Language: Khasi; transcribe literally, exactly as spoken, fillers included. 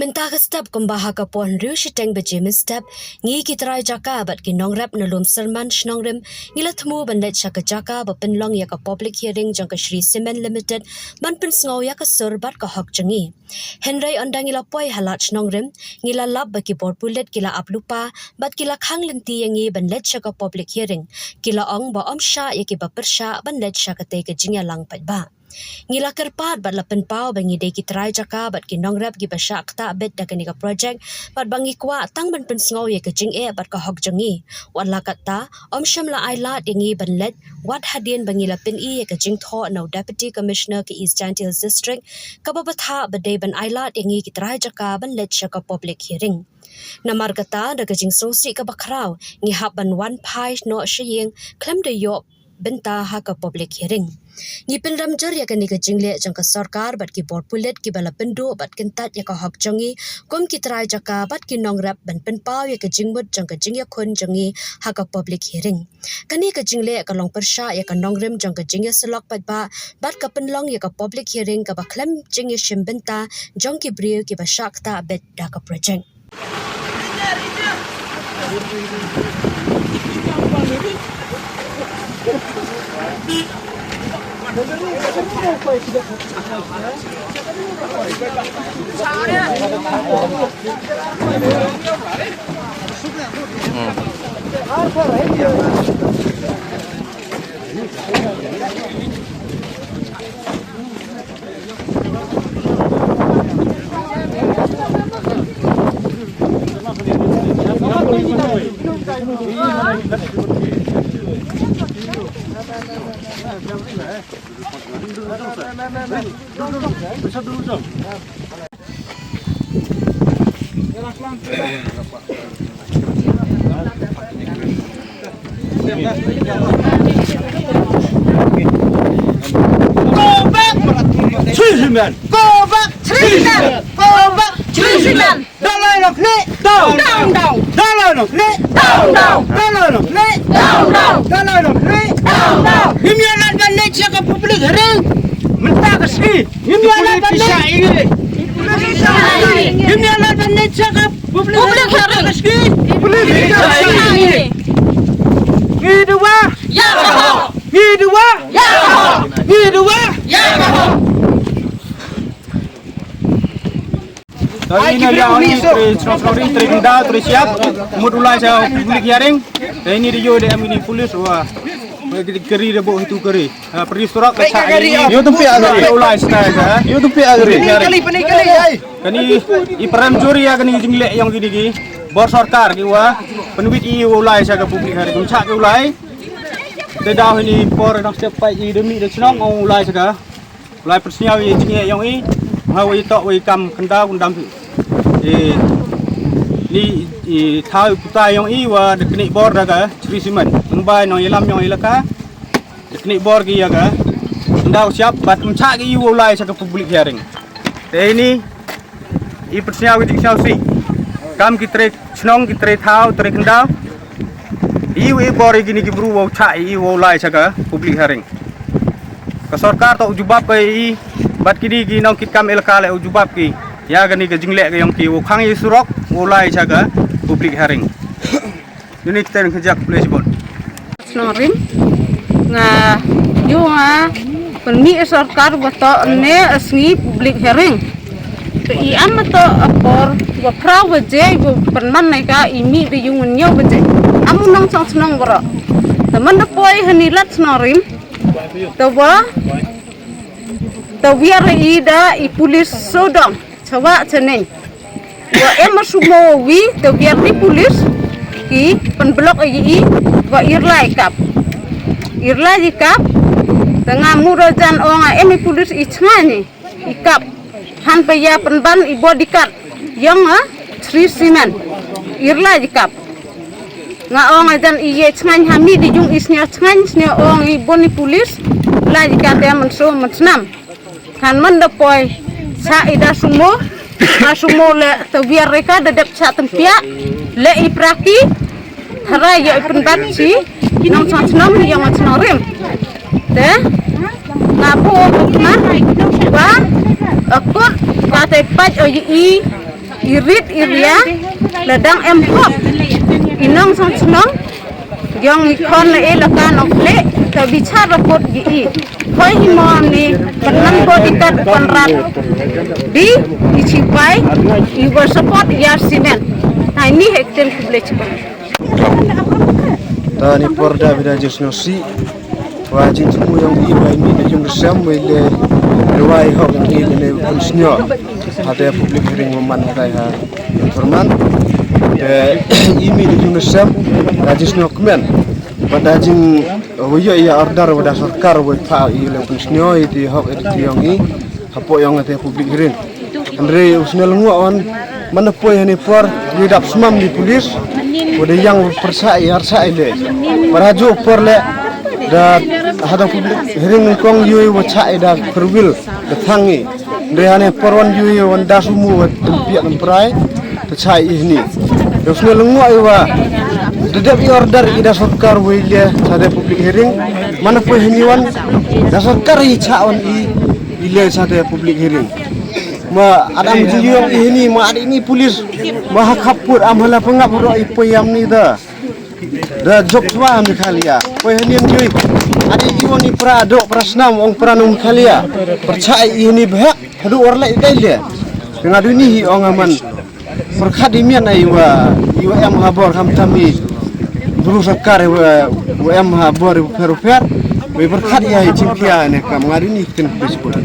Mynta ka step kumba ha ka por hynriew shiteng baje mynstep, ngi ki trai jaka bad ki nongrep na Lum Syrman Shnongrim ngi la thmu ban leit sha ka jaka ba pynlong ïa ka public hearing jong ka Shree Cement Limited ban pynsngew ïa ka sur bad ka hok jong ngi. Hynrei ynda ngi la poi ha lad Shnongrim, ngi la lap ba ki bor pulit ki la ap lypa bad ki la khang lynti ïa ngi ban leit sha ka public hearing. Ki la ong ba ym shah ïa kiba pyrshah ban leit sha katei ka jingïalang paidbah. Ngi la kyrpad bad la pynpaw ba ngi dei ki trai jaka bad ki nongrep kiba shah ktah beit da kane ka projek bad ba ngi kwah tang ban pynsngew ïa ka jingeh bad ka hok jong ngi. Wat la katta, ym shym la ai lad ïa ngi ban leit, wat hadien ba ngi la pyni ïa ka jingthoh na u Deputy Commissioner ka East Jaintia Hills District, kaba bthah ba dei ban ai lad ïa ngi ki trai jaka ban leit sha ka public hearing. Namar kata, da ka jingsngewsih kaba khraw, ngi hap ban wan phai noh sha ïing khlem da ïoh bynta ha ka public hearing. Ngi pynrem jur ïa kane ka jingleh jong ka sorkar bad ki bor pulit kiba la pynduh bad kyntait ïa ka hok jong ngi kum ki trai jaka bad ki nongrep ban pynpaw ïa ka jingmut jong ka jingïakhun jong ngi ha ka public hearing. Kane ka jingleh ka long pyrshah ïa ka nongrim jong ka jingïasyllok paidbah bad ka pynlong ïa ka public hearing kaba khlem jingïashim bynta jong ki briew kiba shah ktah beit da ka projek. Go back! Shree Cement! Go back! Shree Cement! Go back! Shree Cement! Dalai Lama ni! Down! Down, down! Dalai Lama ni! Down, down! Dalai Lama ni! Down, down! Dalai Lama ni! Down, down! Ngim ïalad ban leit sha ka public hearing. Mynta ka sngi. Ngim ïalad ban leit. Ngim ïalad ban leit sha ka public hearing. Public hearing. Ngi duwai. Ïa ka hok. Ngi duwai. Ïa ka hok. Ngi duwai. Ïa ka hok. Tang ïa ïa, trei shnong shnong ri, trei khyndaw, trei shyiap, mut u lai sha public hearing. Te ïa ïa da ïoh da em ïa i pulis wa. Kari da buh itu kari. Ha, pyrdi surok ka cha ïa. Ïoh tympi ïa kari. Ïoh lai sha ka. Ïoh tympi ïa kari. Kani i pyrem jur ïa kani jingleh ïong kini ki bor sorkar ki wa pynwit i u lai sha ka public hearing. Kum cha ki u lai. Te da hini por nang step pai i demi da shnong u lai sha ka. Lai pynsñiaw ïa i jingeh ïong i, ha wa i toh wa i kam khyndaw kyndam i, ni i thaw i puta ïong i wa da knieh bor da ka Shree Cement. Nang bai nong ïalam ïong i laka da knieh bor ki ïa ka khyndaw shyiap bad ym chah ki i wow lai sha ka public hearing. Te ini i pynsñiaw ki jingsñiawsih kam ki trei chnong, ki trei thaw, trei khyndaw. I u i bor i kini ki bru wow chah i wow lai sha ka public hearing. Ka sorkar toh u jubab ka i bad kini ki nongkitkam elaka leh u jubab ki ïa kani ka jingleh ka ïong ki wow khang i surok wow lai sha ka public hearing. Uni kita nang kejak boleh sebut. Snorim nga ïoh nga pynmih sorkar ba toh ne sngi public hearing. Te i am to a por wa phra baje wa pynman nai ka i mih da ïung ñiew baje. Am u nongshong shnong baroh. Te man da poi hani lad Snorim. Te wa te wiar i da i pulis sodong. Chawa chaneng. Wa em a sumo wi te wiar ni pulis ki pynblok i i wa irlai kap. Irlai i kap. Te nga muro jan ong a em i pulis i chngani. I kap. Han pa ïa pynban i bodyguard ïong a Shree Cement. Irlai i kap. Nga ong a jan i ye chngani ha mi di jung i sñiaw chngani sñiaw ong i boni pulis. Lai i kap ïa man so man snam. Kan man da poi sa i da sumo. A sumo le te wiar reka da dep sa tempiak. Le i praki. Hara ïa i pynbat si nongshong shnong ïa ngan Snorim. Te nga po ko kma Pait o i i rit i ria la dang em hok i nong song shnong yong i khon la e la ka nong ple ta bichar report i i. Hoi hi mo ni penang bo di tat konrat di i chipai i ber support yar simen. Hai ni hek ten kuble chipai. Ta ni por da bida jisno si wa jingthmu yong i wa i mi da jong sem wa i le rwai hok i le ne pun snyo. Hate public hearing wa man kai ha informant. Te i mi da jong sem da jisno kmen. Wa da jing wa yo ya order wa da sorkar wa pa i le pun snyo i ti hok i ti yong i. Hapoh yong ate public hearing. Hynrei u sngewlyngngoh wan man da poi hane por wi dap smam di pulis. Wa da yang pyrsa i harsa i le. Para ju por le da hada public hearing kong yui wa cha i da perwil da thang i. Hynrei hane por wan yui wan da sumu wa tempiak temprai. Ta cha i hini. Da u sngewlyngngoh i wa da dep i order i da sorkar wa i le cha da public hearing. Man da poi hini wan da sorkar i cha wan i. Ile sa te public hearing. Ma adam ji yong i hini ma ada ini pulis. Ma ha khap pur am hala pengap ro i payam ni da. Da job swa Meghalaya. Poi hini am jui. Ada i wani pra do pra snam ong pra nong Meghalaya. Percaya i hini behak. Hadu orla i dai le. Tengah duni hi ong aman. Perkhat i mian ai wa i wa em ha bor kham tam i bru sorkar i wa wa em ha bor i wa pher wa pher. Wa i perkhat i ai chim pia ne kam nga duni kin bisbun.